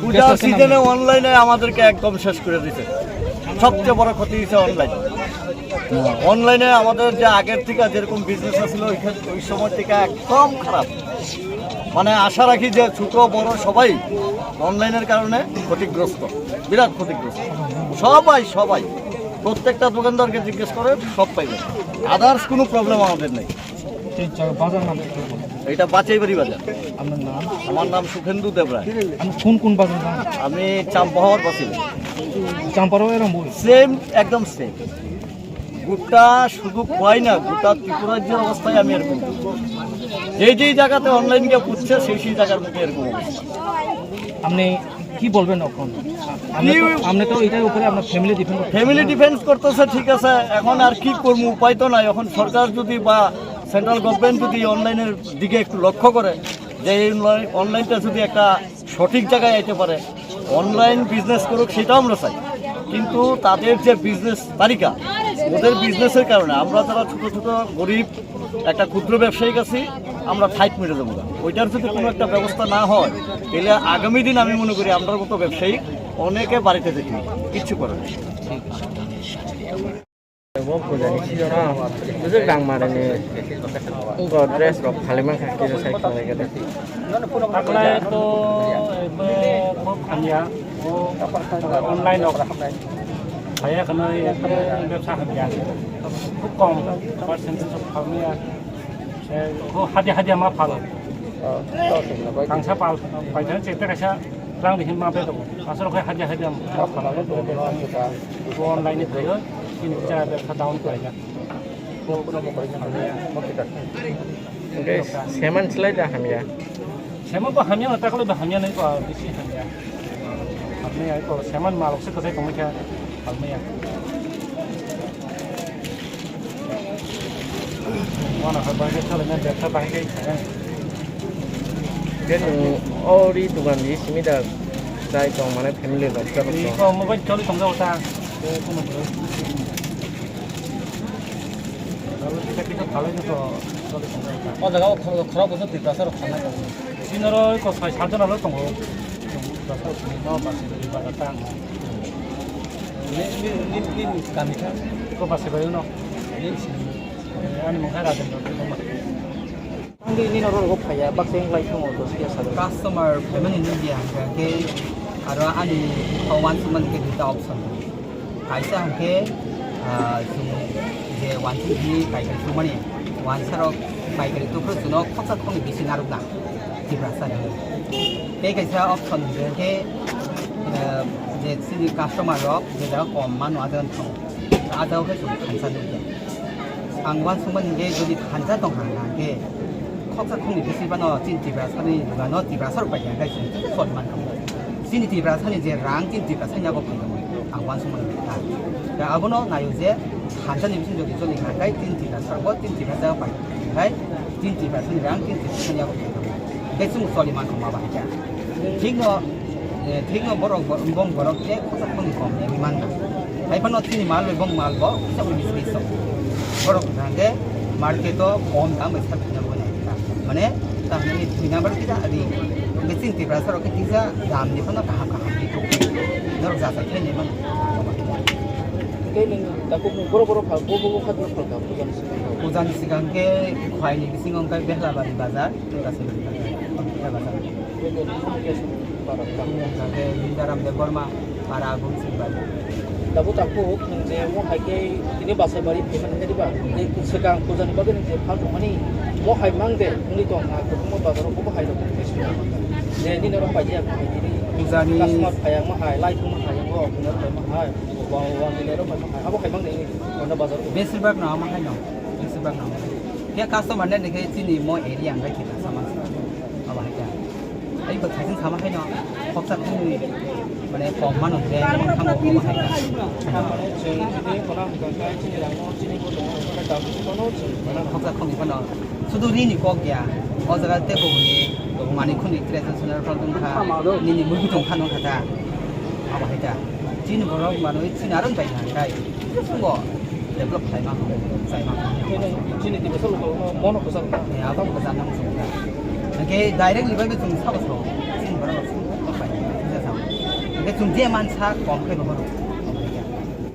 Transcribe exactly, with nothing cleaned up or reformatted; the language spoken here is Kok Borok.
পূজার সিজনে অনলাইনে আমাদেরকে একদম শেষ করে দিছে। সবচেয়ে বড় ক্ষতি হয়েছে অনলাইন। অনলাইনে আমাদের যে আগের থেকে যেরকম বিজনেস ছিল, ওই সময় থেকে একদম খারাপ। মানে, আশা রাখি যে ছোট বড় সবাই অনলাইনের কারণে ক্ষতিগ্রস্ত, বিরাট ক্ষতিগ্রস্ত। সবাই, সবাই, প্রত্যেকটা দোকানদারকে জিজ্ঞেস করে, সব পাইবে। আদার্স কোনো প্রবলেম আমাদের নেই। এই জায়গা, বাজার নাম কি বলবো? এটা বাচাইবাড়ি বাজার। আপনার নাম? আমার নাম সুখেন্দু দেবরায়। আপনি কোন কোন বাজার যান? আমি চাম্পাহাওর বাসিন্দা। চাম্পাহাওর এরকম বই? সেম, একদম সেম। গোটা শুধু খোয়াই না, গোটা ত্রিপুরা রাজ্যের অবস্থায় আমি এরকম। যেই যেই জায়গাতে অনলাইন গিয়ে পড়ছে, সেই সেই জায়গার মধ্যে এরকম অবস্থা। আপনি কি বলবেন এখন? আপনি তো, কি? আপনি তো এটার উপরে আপনার ফ্যামিলি ডিপেন্ড করছে। ফ্যামিলি ডিপেন্ডস করতেছে, ঠিক আছে। এখন আর কি করবো, উপায় তো নাই। এখন সরকার যদি বা সেন্ট্রাল গভর্নমেন্ট যদি অনলাইনের দিকে একটু লক্ষ্য করে, যে এই অনলাইন, অনলাইনটা যদি একটা সঠিক জায়গায় আইতে পারে, অনলাইন বিজনেস করুক, সেটাও আমরা চাই। কিন্তু তাদের যে বিজনেস তালিকা, ওদের বিজনেসের কারণে আমরা যারা ছোট ছোট গরিব একটা ক্ষুদ্র ব্যবসায়িক আছি, আমরা ফাইট মিটে যাবো। ওইটার যদি কোনো একটা ব্যবস্থা না হয়, তাহলে আগামী দিন আমি মনে করি আমরার মতো ব্যবসায়ী অনেকে বাড়িতে দেখি কিচ্ছু করে না। Bo pujani season o bwswk rang manani wngkha, dress rok phalwi mankha, kisa sai khlai khe. Taklai to ebo khub hamya, bo online rok phaiya khwna, ekhwna bebsa hamya, khub kom percentage rok phalmaya. Eh, ko hadia hadia ma phal. Tangsa pal, paithak chete kaisa rang dihin ma be to. Asal ko hadia hadia ma phal. Ko online ni thayo, ini cha be kha down paida. Ko ko ko ko. Oke, seman selai da hamya. Seman ko hamya, ta ko hamya nai ko bisi hamya. Hamya ko seman malok se ko sai tong kha. Hamya. Wana ha bai ke chale na, bebsa bai ke chale. Ken o ri dukan di simi da dai tong mane family rok ta. Ni ko mobile choli tong ta. Ko no bro. Alo kita kita phale to choli tong ta. O jaga o khoro khoro bo to tita sar khana. Sinoro ko sai sajana lo tongo. Ni, ni, ni, ni kami kha? Ko basi bai no. Ni sini. Eh, ani mungkha Rajendra Debbarma. Ang di ni norok phaiya, baksa wng lai thungo, dos kya sago. Customer payment ni dia hwnkhe aro ani wansuman khe duita option. Kaisa hwnkhe, ah, chwng je wansuk di paikari sumani, wansarok paikari tukhuk chwngno khoksa khokni bisi narwkna. Tiprasa ni. Tei kaisa option hwnkhe, eh, je chini customer rok je jaga kom mano, a jaga thango. A jaga khe chwng thansa nukya. Ang uansukmani hwnkhe jodi thansa tongkha hwnkhe khoksa khokni bisi phano chini Tiprasa ni dogano Tiprasa rok paikha hwnkhe chwng choli mankha. Chini Tiprasa ni je rang chini Tiprasa ni yago phaikha. Ang uansukmani hwnkhe ta. Da abono naio je thansa ni bising jodi choli kha hwnkhe chini Tiprasa rok bo chini Tiprasa jaga paikha. Hwnkhe chini Tiprasa ni rang chini Tiprasa ni yago phaikha. Tei chwng choli mankha ma bahai kha. Thikno, eh, thikno borok bo-, bong borok je khoksa khokni kom nengwi mangna. Hai phano chini mal bai bong mal bo kisa uni simi sok. Borok hwnkha hwnkhe market o kom dam bai sak thwina bo nai kha. Mane ta hwnwi thwina bar kisa adi. Hwnkhe chini Tiprasa rok khe kisa dam ni phano kaham kaham di tok. Norok jachai khe nai mano. Tei nini takhuk borok borok pha, bo bo bo kha borok pha, pujani swkang khe. Pujani swkang khe khwlai ni bisingo hwnkhe Behlabari bazar. Tabuk takhuk nwng je mo hai khe tini bachai bari phaimani khe diba? Tei swkang pujani bagwi nwng je phal tongmani mo hai mang de wngwi tong na kwbangma bazaro bo hai rok je nini oro paidi ya mo hai tini pujani customer phai ya mo hai lai thung mo hai yango bunar phai mo hai wa wa nini oro phai mo hai abo hai mang de wngwi tong na bazaro. Besir bak no ama hai no. Bisi bak nang. Khe customer ne khe chini mo area ang khe sama sa. Abo hai khe. Ai bo thaisin sama hai no. Khoksa khongni mane kom mano khe thango omo hai khe. Khoksa khongni phano sudu rini kok ya. O jaga tei bo hwnwi bo mani khuni traditional phano wng kha. Nini muibi tong phano wng kha ta. Abo hai ta. Chini borok manwi chini aro bai nang kai. Chwngbo develop khlaima hwnwi chaima hwnwi. Chini Tiprasa local no mono kwchak na. Eh, abo kwchak na muchung kha. Hwnkhe direct ni bagwi chwng sabo sao. Chini borok rok chwng kok bai. Chwng je mansa kom khe bo horo.